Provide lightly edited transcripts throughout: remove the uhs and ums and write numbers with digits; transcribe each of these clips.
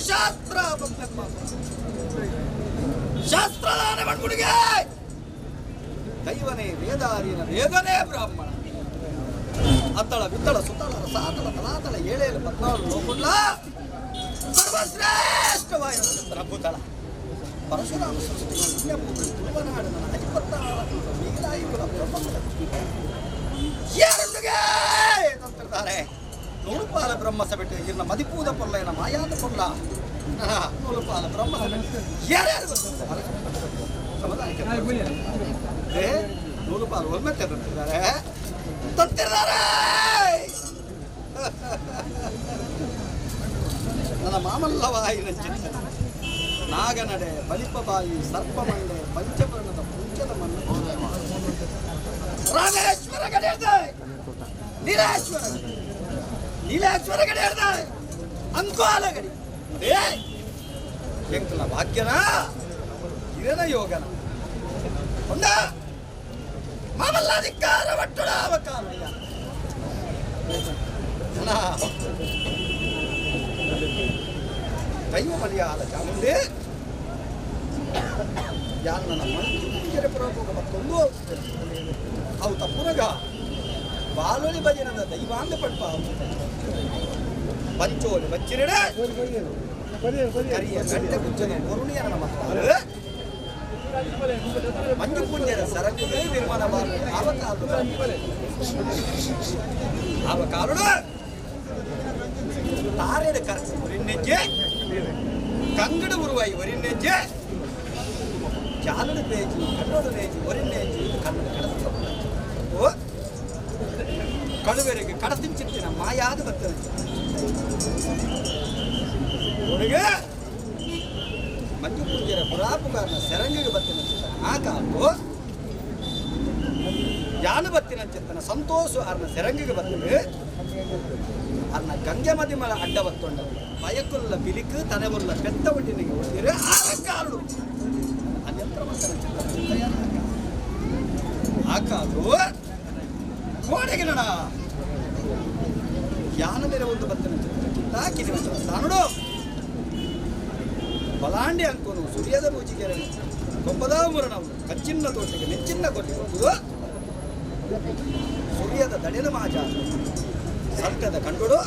ಶಾಸ್ತ್ರ ಶಾಸ್ತ್ರದಾನ ಮಾಡ್ಬಿಡಿಗೆ ದೈವನೇ ವೇದಾರಿನ ವೇದನೇ ಬ್ರಾಹ್ಮಣ ಅತ್ತಳ ಬಿತ್ತಳ ಸುತ್ತಳ ರಸಾತಳ ತಲಾತಳ ಏಳೇಳು ಪದ್ನಾಲ್ಕು ಲೋಕುಲ್ಲ ಸರ್ವಶ್ರೇಷ್ಠವಾದ ಪ್ರಭುತಳ ಪರಶುರಾಮ ಸೃಷ್ಟಿ ಪುಣ್ಯಭೂಮಿ ತುಳುವನಾಡಿನ ಅಜಿಪತ್ತಾಳ ಮೀಲಾಯಿಕುಲ ಬ್ರಹ್ಮಕುಲ ಯಾರೊಂದಿಗೆ ತಂತಿರ್ತಾರೆ ನೂರುಪಾಲ ಬ್ರಹ್ಮ ಸಭೆಟ್ಟು ಇರ್ನ ಮದಿಪೂದ ಪೊಲ್ಲ ಏನ ಮಾಯಾದ ಪೊಲ್ಲ ನೂರುಪಾಲ ಬ್ರಹ್ಮ ಸಭೆಟ್ಟು ಯಾರ್ಯಾರು ಸಮುದಾಯಕ್ಕೆ ನೂರುಪಾಲು ಒಲ್ಮೆತ್ತೆ ತಂತಿದ್ದಾರೆ ತಂತಿರ್ತಾರೆ ನನ್ನ ಮಾಮಲ್ಲವಾಯಿನ ಚಿಂತನೆ ನಾಗನಡೆ ಬಲಿಪಬಾಯಿ ಸರ್ಪಮಂಡೆ ಪಂಚವರ್ಣದ ಪುಂಚದ ಮಣ್ಣು ರಾಮೇಶ್ವರ ಕಡೆ ನೀಲೇಶ್ವರ ನೀಲೇಶ್ವರ ಕಡೆ ಅಂಕೋಲ ಗಡಿ ಎಂಕಲ ಭಾಗ್ಯನ ಕಿರಣ ಯೋಗನ ಒಂದ ಮಾಮಲ್ಲಾಧಿಕಾರ ಒಟ್ಟುಡಾವಕಾರ ದೈವ ಮಲಯಾಳ ಚಾಮುಂಡಿ ಯಾರು ನನ್ನ ಮಂಜು ಮುಂಜರೆ ಪುರಭೋಗ ಮತ್ತೊಂದು ಅವು ತಪ್ಪುನಗ ಬಾಲೊಲಿ ಭಜನದ ದೈವಾಂಗ ಪಡ್ಪ ಪಂಚೋಲಿ ಬಚ್ಚಿರಡೆ ಕರಿಯ ಗಂಟೆ ಕುಜ್ಜನ ವರುಣಿಯನ ಮಕ್ಕಳು ಮಂಜು ಪುಣ್ಯರ ಸರಕುದೇ ನಿರ್ಮಾಣ ಆವಕಾಲು ಆವಕಾಲುಡು ತಾರೆಡು ಕರಸಿ ಒರಿನೆಜ್ಜೆ ಕಂಗಡು ಉರುವಾಯಿ ಒರಿನೆಜ್ಜೆ ಜಾಲಡು ಪೇಜಿ ಕಣ್ಣೋಡು ನೇಜಿ ಒರಿನೆಜ್ಜಿ ಇದು ಕಣ್ಣು ಕಡತ ಓ ಕಳುವೆರಿಗೆ ಕಡತಿಂಚಿತ್ತಿನ ಮಾಯಾದ ಬರ್ತದೆ ಒಳಗೆ ಮಂಜು ಪೂಜೆರ ಪುರಾಪುಗಾರನ ಸೆರಂಗಿಗೆ ಬತ್ತಿನ ಚಿತ್ತನ ಆ ಕಾಲು ಯಾನು ಬತ್ತಿನ ಚಿತ್ತನ ಸಂತೋಷ ಅರ್ನ ಸೆರಂಗಿಗೆ ಬರ್ತದೆ ಅರ್ನ ಗಂಗೆ ಮದಿಮಳ ಅಡ್ಡ ಬತ್ತೊಂಡ ಬಯಕುಲ್ಲ ಬಿಲಿಕು ತನೆವುಲ್ಲ ಪೆತ್ತ ಒಟ್ಟಿನಿಗೆ ಒಟ್ಟಿರೆ ಆ ಕಾಲು ಅನ್ಯಂತ್ರ ಬತ್ತನ ಚಿತ್ತನ ಚಿತ್ತಯ್ಯನ ಆ ಕಾಲು ಕೋಡೆಗೆ ನಡ ಯಾನ ಮೇಲೆ ಒಂದು ಬತ್ತನ ಚಿತ್ತ ಚಿತ್ತ ಕಿರಿ ತಾನುಡು ಬಲಾಂಡಿ ಅಂಕೋನು ಸೂರ್ಯದ ಪೂಜಿಗೆರನು ಕೊಪ್ಪದಾಮುರಣವು ಕಚ್ಚಿನ್ನ ತೋಟಕ್ಕೆ ನೆಚ್ಚಿನ್ನ ಕೊಟ್ಟಿರುವುದು ಸೂರ್ಯದ ದಡಿನ ಮಾಜ ಸಂತದ ಕಂಡುಡು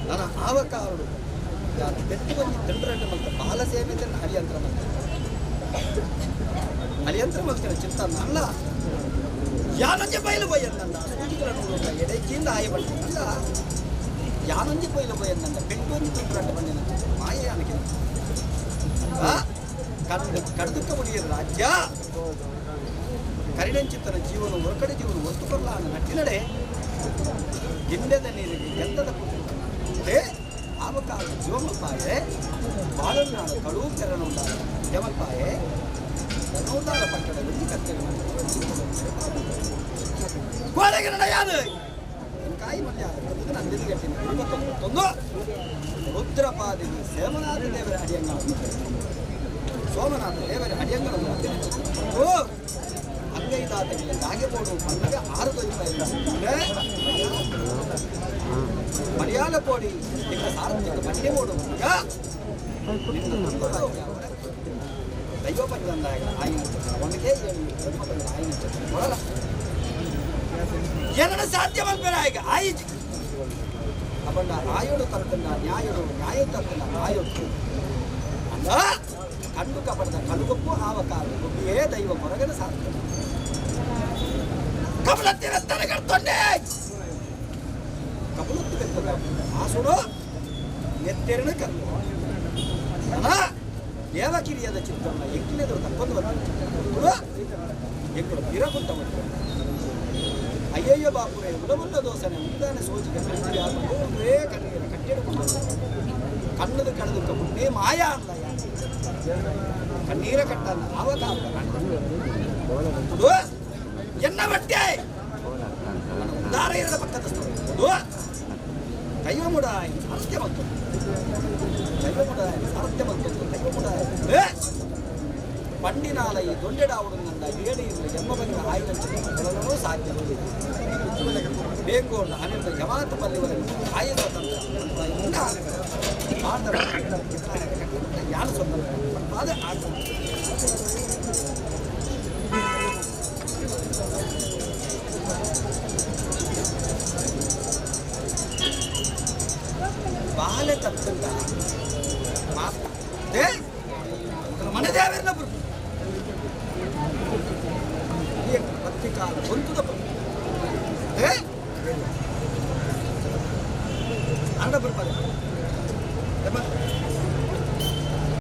ನನ್ನ ಆವಕಾರುಡು ಯಾರು ಬೆಟ್ಟು ಬಂದು ತಂಡ್ರಂಡ ಮಲ್ತ ಬಾಲ ಸೇವೆಯನ್ನು ಅಳಿಯಂತ್ರ ಮಲ್ತ ಅಳಿಯಂತ್ರ ಮಲ್ತಿನ ಚಿತ್ತ ಅಲ್ಲ ಯಾನಂಜೆ ಬಯಲು ಬಯ್ಯಂದಂಡ ಸೂಜಿಗಳ ನೋಡುವ ಎಡೆಕ್ಕಿಂದ ಆಯ ಬಂದ ಅಲ್ಲ ಯಾನಂಜಿ ಬಯಲು ಬಯ್ಯಂದಂಡ ಬೆಟ್ಟು ಒಂದು ತಂಡ್ರಂಡ ಬಂದಿನ ಮಾಯ ಯಾನಕ್ಕೆ ಕಣ್ಣು ಕಡ್ದುಕ್ಕ ಮುಡಿಯ ರಾಜ್ಯ ಕರಿಣಂಚಿತ್ತನ ಜೀವನ ಹೊರಕಡೆ ಜೀವನ ಒತ್ತುಕೊಲ್ಲ ನಟ್ಟಿನಡೆ ಗಿಂಡೆದ ನೀರಿಗೆ ಗಂಧದ ಪುಟ್ಟೆ ಆವಕಾಲ ಜೀವಮಲ್ಪಾಯೆ ಬಾಳನಾಡ ಕಳು ತೆರನುಂಡಾದ ಜಮಲ್ಪಾಯೆ ನೌದಾರ ಪಟ್ಟಣ வெள்ளி ಕತ್ತೆಗೆ ಕೋಳೆಗೆ ನಡೆயாது ಕಾಯಿ ಮಲ್ಯಾದ ನಂದಿನಿ ಗಟ್ಟಿನ 29 ರುದ್ರಪಾದಿಗೆ ಸೇಮನಾಥ ದೇವರ ಅಡಿಯಂಗಳ ಸೋಮನಾಥ ದೇವರ ಅಡಿಯಂಗಳ ಅಂಗೈದಾತಗೆ ದಾಗೆ ಬೋಡು ಪನ್ನಗ ಆರು ದೊಯ್ಪ ಮಲಯಾಳ ಕೋಡಿ ನಿನ್ನ ಸಾರಥ್ಯಕ್ಕೆ ಮಣ್ಣೆ ಬೋಡು ಪನ್ನಗ ದೈವ ಪಂಚಂದಾಗ ಆಯಿನ ಒಂದಕ್ಕೆ ಬ್ರಹ್ಮ ಪಂಚ ಆಯಿನ ಕೊಡಲ್ಲ ಎರಡು ಸಾಧ್ಯ ಮಲ್ಪೆರ ಈಗ ಆಯಿಜಿ ಅಪ್ಪಂಡ ಆಯೋಡು ತರ್ತಂಡ ನ್ಯಾಯೋಡು ನ್ಯಾಯ ತರ್ತಂಡ ಆಯೋಡು ಅಲ್ಲ ಕಣ್ಣು ಕಪಡದ ಕಳುಗೊಪ್ಪು ಆವಕಾಲ ಒಬ್ಬಿಯೇ ದೈವ ಕೊರಗನ ಸಾಧ್ಯ ಕಮಲತ್ತಿ ಬೆತ್ತನ ಕಡ್ತೊಂಡೆ ಕಮಲತ್ತಿ ಬೆತ್ತದ ಆಸುಡು ನೆತ್ತೆರಣ ಕಲ್ಲು ದೇವಕಿರಿಯದ ಚಿತ್ರನ ಎಂಕಿಲೆದರು ತಕ್ಕೊಂದು ಬಂದ ಎಂಕುಡು ಬಿರಕುಂತ ಬಂತು ಅಯ್ಯಯ್ಯ ಬಾಪುರೇ ಉಲವುಲ್ಲ ದೋಸನೆ ಉಂದಾನೆ ಸೋಜಿಗೆ ಕಣ್ಣೀರ ಕಣ್ಣೀರ ಕಟ್ಟಿಡುಕೊಂಡು ಕಣ್ಣದು ಕಡದುಕ್ಕ ಮುನ್ನೇ ಮಾಯಾ ಅಂದಯ್ಯ ಕಣ್ಣೀರ ಕಟ್ಟನ್ನ ಆವಕಾಲ ಎನ್ನ ಬಟ್ಟೆ ಉದಾರ ಇರದ ಪಕ್ಕದ ದೈವಮುಡ ಸಾರಥ್ಯ ಬಂತು ದೈವಮುಡ ಸಾರಥ್ಯ ಬಂತು ದೈವಮುಡ ಪಂಡಿನಾಲ ಈ ದೊಂಡೆಡಾವುಡುಂದ ಏಳು ಎಮ್ಮ ಬಂದ ಆಯುಧ ಸಾಧ್ಯ ಬೇಂಗೋಂಡ ಅನಿಂದ ಯಮಾತ ಪಲ್ಲಿವರೆಗೆ ಆಯುಧ ತಂತ್ರ ಆರ್ದರ ಯಾರು ಸೊಂದ ಅದೇ ಆಟ. ಬಾಲೆ ತಪ್ಪಂತ ಮಾತೆ ಮನೆ ದೇವರನ್ನ ಬತ್ತಿ ಕಾಲ ಬಂತುದ ಅಂಡ ಬರ್ಪಾರೆ.